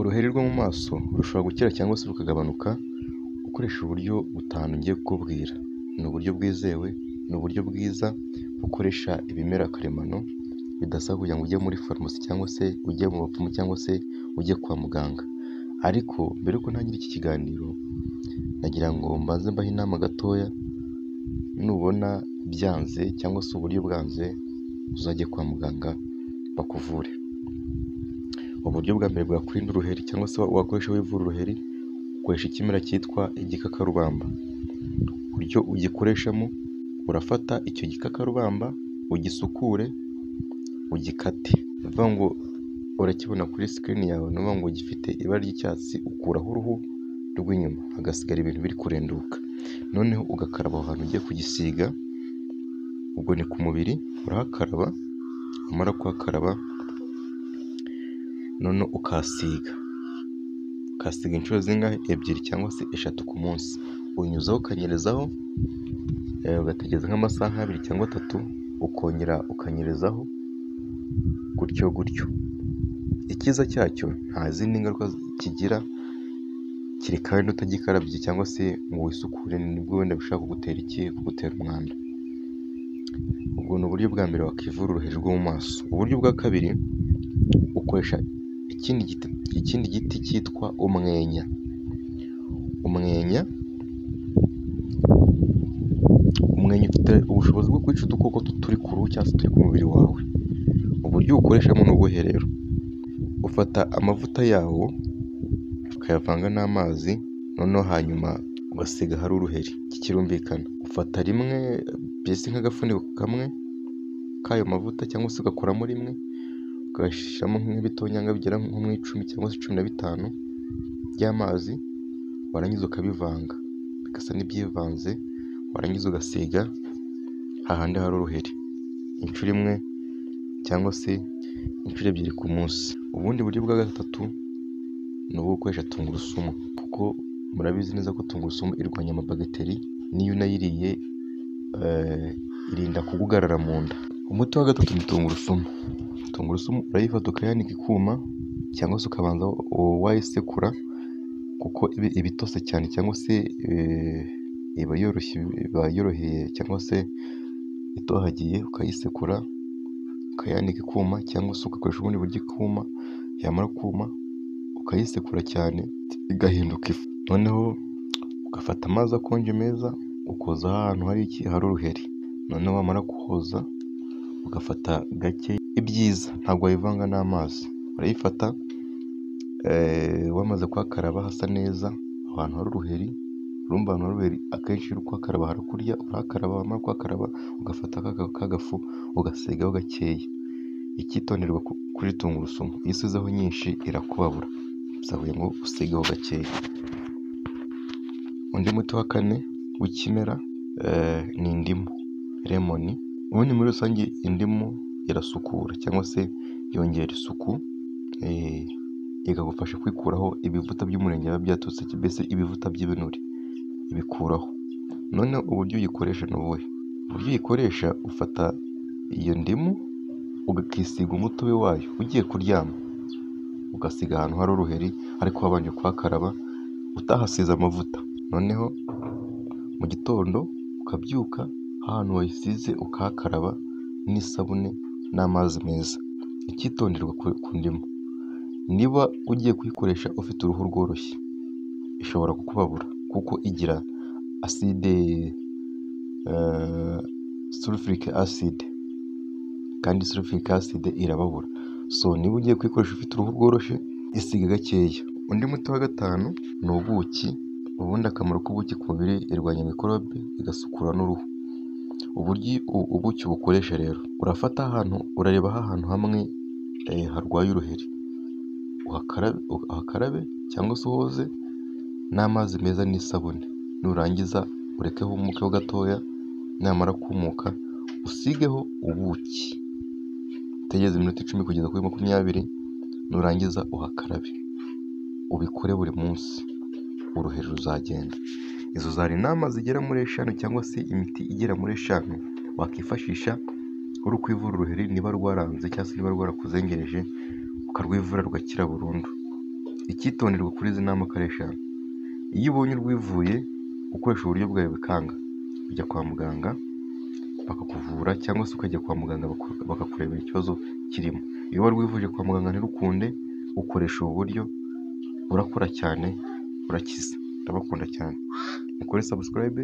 Uruheri rwo mu maso rushobora gukira cyangwa se rukagabanuka ukoresha uburyo butanu ngiye kukubwira. Ni uburyo bwizewe, ni uburyo bwiza bukoresha ibimera karemano, bidasaba kugira ngo ujye muri farumasi cyangwa se ujye mu bapfumu cyangwa se ujye kwa muganga. Ariko mbere yuko ntangira iki kiganiro, nagira ngo mbanze mbahe inama gatoya, nubona byanze cyangwa se uburyo bwanze, uzajye kwa muganga bakuvure. Uburyo bwa mbere bwakurinda uruheri cyangwa se wakoresha wivura uruheri, ukoresha ikimera cyitwa igikakarubamba. Uburyo ugikoreshamo, urafata icyo gikakarubamba ugisukure, ugikate. Ni ukuvuga ngo urakibona kuri sikirini yawe, ni ukuvuga ngo gifite ibara ry'icyatsi, ukuraho uruhu rw'inyuma hagasigara ibintu biri kurenduka. Noneho ugakaraba aho hantu ugiye kugisiga, ubwo ni ku mubiri, urahakaraba, wamara kuhakaraba noneho ukahasiga. Ukahasiga inshuro zingahe? Ebyiri cyangwa se eshatu ku munsi. Unyuzaho ukanyerezaho, ugategereza nk'amasaha nk'abiri cyangwa atatu, ukongera ukanyerezaho gutyo gutyo. Icyiza cyacyo nta zindi ngaruka kigira, kereka wenda utagikarabye cyangwa se ngo wisukure, nibwo wenda bishobora kugutera iki? Kugutera umwanda. Ubwo ni uburyo bwa mbere wakivura uruheri rwo mu maso. Uburyo bwa kabiri, ukoresha ikindi giti cyitwa umwenya. Umwenya ufite ubushobozi bwo kwica udukoko turi ku ruhu cyangwa se turi ku mubiri wawe. Uburyo uwukoreshamo ni ubuhe rero? Ufata amavuta yawo ukayavanga n'amazi, noneho hanyuma ugasiga ahari uruheri. Iki kirumvikana. Ufata rimwe mbese nk'agafuniko kamwe k'ayo mavuta cyangwa se ugakuramo rimwe, ugashyiramo nk'ibitonyanga bigera nko mu 10 cyangwa se 15 by'amazi, warangiza ukabivanga bigasa n'ibyivanze, warangiza ugasiga hahandi hari uruheri inshuro imwe cyangwa se inshuro ebyiri ku munsi. Ubundi buryo bwa gatatu ni ubwo gukoresha tungurusumu, kuko murabizi neza ko tungurusumu irwanya amabagiteri, n'iyo unayiriye irinda kugugarara mu nda. Umuti wa gatatu ni tungurusumu. Tungurusumu urayifata ukayanika ikuma cyangwa se ukabanza wayisekura, kuko iba itose cyane cyangwa se iba yoroshye, iba yoroheye cyangwa se itohagiye, ukayisekura ukayanika ikuma cyangwa se ugakoresha ubundi buryo ikuma, yamara kuma ukayisekura cyane igahinduka ifu. Noneho ugafata amazi akonje meza ukoza ahantu hari iki? Hari uruheri. Noneho wamara kuhoza ugafata gake, ibyiza ntabwo wayivanga n'amazi, urayifata wamaze kuhakaraba hasa neza, ahantu hari uruheri, urumva ahantu hari uruheri akenshi iyo uri kuhakaraba harakurya, urahakaraba wamara kuhakaraba ugafata ka gafu ugasigaho gakeya. Icyitonderwa kuri tungurusumu, iyo usizeho nyinshi irakubabura, bisaba ngo usigeho gakeya. Undi muti wa kane w'ikimera ni indimu, lemon. Ubundi muri rusange indimu irasukura cyangwa se yongera isuku, ikagufasha kwikuraho ibivuta by'umurenge biba byaturutse, mbese ibivuta by'ibinure ibikuraho. Noneho uburyo uyikoresha ni ubuhe? Uburyo uyikoresha, ufata iyo ndimu ukisiga umutobe wayo ugiye kuryama, ugasiga ahantu hari uruheri ariko wabanje kuhakaraba utahasize amavuta. Noneho mu gitondo ukabyuka ahantu wayisize ukahakaraba n'isabune n'amazi meza. Icyitonderwa ku ndimu, niba ugiye kuyikoresha ufite uruhu rworoshye, ishobora kukubabura kuko igira acide, sulfuric acid, kandi sulfuric acid irababura. So niba ugiye kuyikoresha ufite uruhu rworoshye, isige gakeya. Undi muti wa gatanu ni ubuki. Ubundi akamaro k'ubuki ku mubiri, irwanya mikorobe, igasukura n'uruhu. Uburyo ubuki bukoresha rero, urafata ahantu, urareba ahantu hamwe harwaye uruheri, uhakarabe cyangwa se uhoze n'amazi meza n'isabune, nurangiza ureke humukeho gatoya, namara kumuka usigeho ubuki, utegereze iminota 10 kugeza kuri 20, nurangiza uhakarabe. Ubikore buri munsi, uruheri ruzagenda. Izo zari inama zigera muri 5 cyangwa se imiti igera muri 5 wakifashisha uri kwivura uruheri niba rwaranze cyangwa se niba rwarakuzengereje, ukarwivura rugakira burundu. Icyitonderwa kuri izi nama uko ari eshanu: iyo ubonye urwivuye ukoresha uburyo bwawe bikanga, ujya kwa muganga bakakuvura cyangwa se ukajya kwa muganga bakakurebera ikibazo kirimo. Iyo warwivuje kwa muganga ntirukunde, ukoresha ubu buryo, burakora cyane, burakiza. Ndabakunda cyane, mukore subscribe.